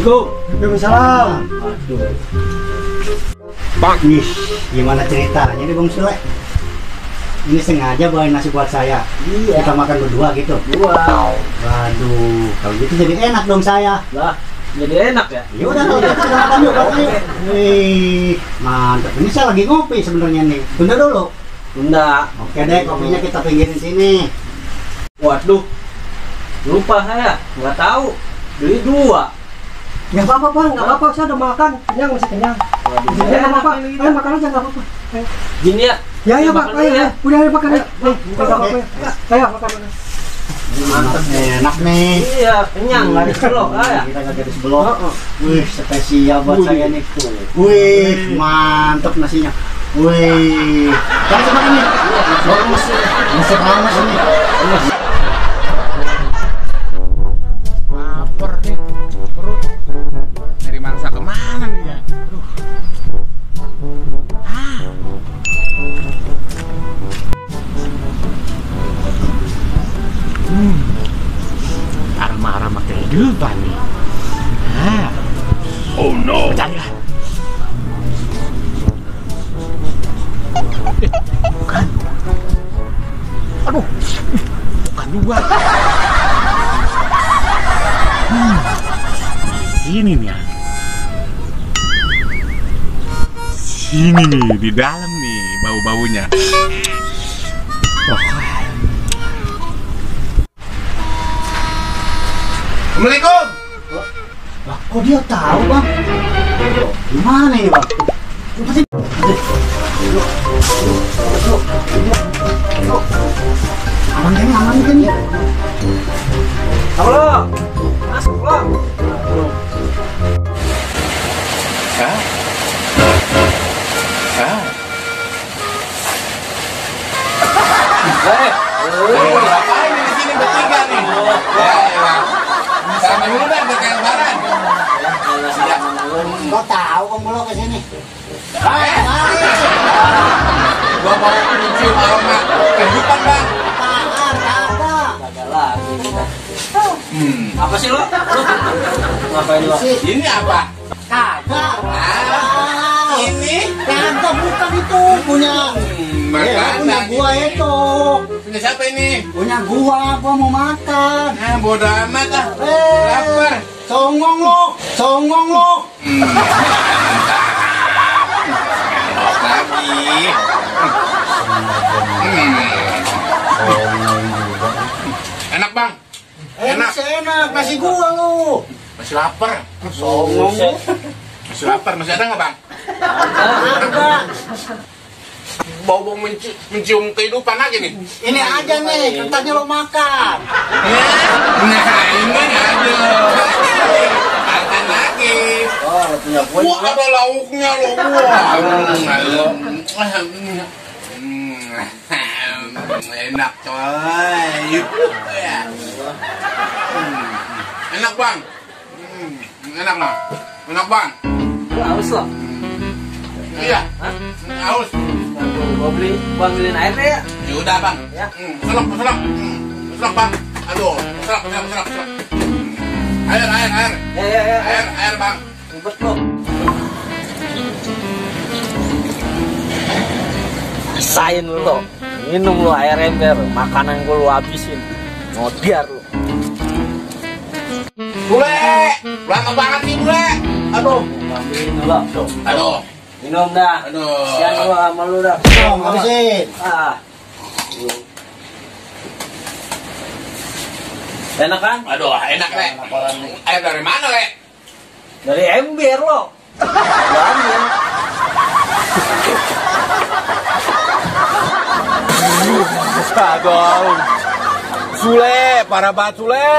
Waalaikumsalam. Aduh. Bang, nih, gimana ceritanya nih Bung Sule? Ini sengaja bawain nasi buat saya. Iya. Kita makan berdua gitu. Wow. Waduh, kalau gitu jadi enak dong saya. Lah, jadi enak ya? Ya udah, kita makan yuk, Wih, mantap. Ini saya lagi ngopi sebenarnya nih. Tunda dulu. Tunda. Oke deh, kopinya kita pinggirin sini. Waduh, lupa saya, nggak tahu. Beli 2. Nggak apa-apa Bang, nggak apa-apa. Saya udah makan. Kenyang, masih kenyang. Nggak apa-apa. Ayo makan aja, nggak apa-apa. Gini ya? Ya Pak, ayo ya. Udah ayo makan ya. Ayo makan. Mantap, enak nih. Iya, kenyang, nggak ada sebelok ya. Kita nggak ada sebelok. Wih, spesial buat saya nih. Wih, mantap nasinya. Wih, kamu coba ini. Masuk lama sini. Lapar nih, perut. Dari mangsa kemana nih ya? Aduh. Aroma-aroma kehidupan nih. Oh no. Carilah. Bukan. Aduh. Bukan juga. Sini nih ya. Sini nih, di dalam nih bau-baunya. Assalamualaikum. Lah, kok dia tahu Bang? Gimana ini Bang? Aman kan ya? Halo, masuk lo. Hah? Ngapain di sini bertiga nih? Ya. Sampai dulu dah udah kayak lebaran. Kok tahu Bang Bolo ke sini? Gua mau mencium aroma kehidupan Bang. Kagak lagi kita. Apa sih lo? Ngapain lo? Ini apa? Kagak. Ini Kagak, bukan itu punya. Punya gua itu. Punya siapa ini? Punya gua mau makan. Bodo amat ah. Lapar. Songong lo. Lagi. Enak Bang. Enak. Nasi gua lu. Masih lapar. Songong lo. Masih lapar. Masih ada nggak Bang? Ada. Bau-bau mencium kehidupan lagi nih. Ini aja nih, katanya lo makan. Nah ini aduh. Makan lagi. Oh, punya gue. Wah ada lauknya loh. Enak coy. Enak Bang. Enak lah. Enak Bang. Haus lo. Iya. Haus. Gua beliin air deh ya. Ya udah Bang. Ya. Selok. Selok Bang. Aduh, selok. Air. Ya. Air Bang. Ribet lo. Rasain lo. Minum lo air ember, makanan gue lo habisin. Ngodiar lo. Bule, lama banget nih Bule. Aduh. Ambilin dulu. Aduh. Minum dah. Aduh. Sian gua sama lu dah. Habisin. Enak kan? Aduh, enak Le. Air dari mana Le? Dari ember lo. Ambil. Aduh. Sule, parah banget Sule.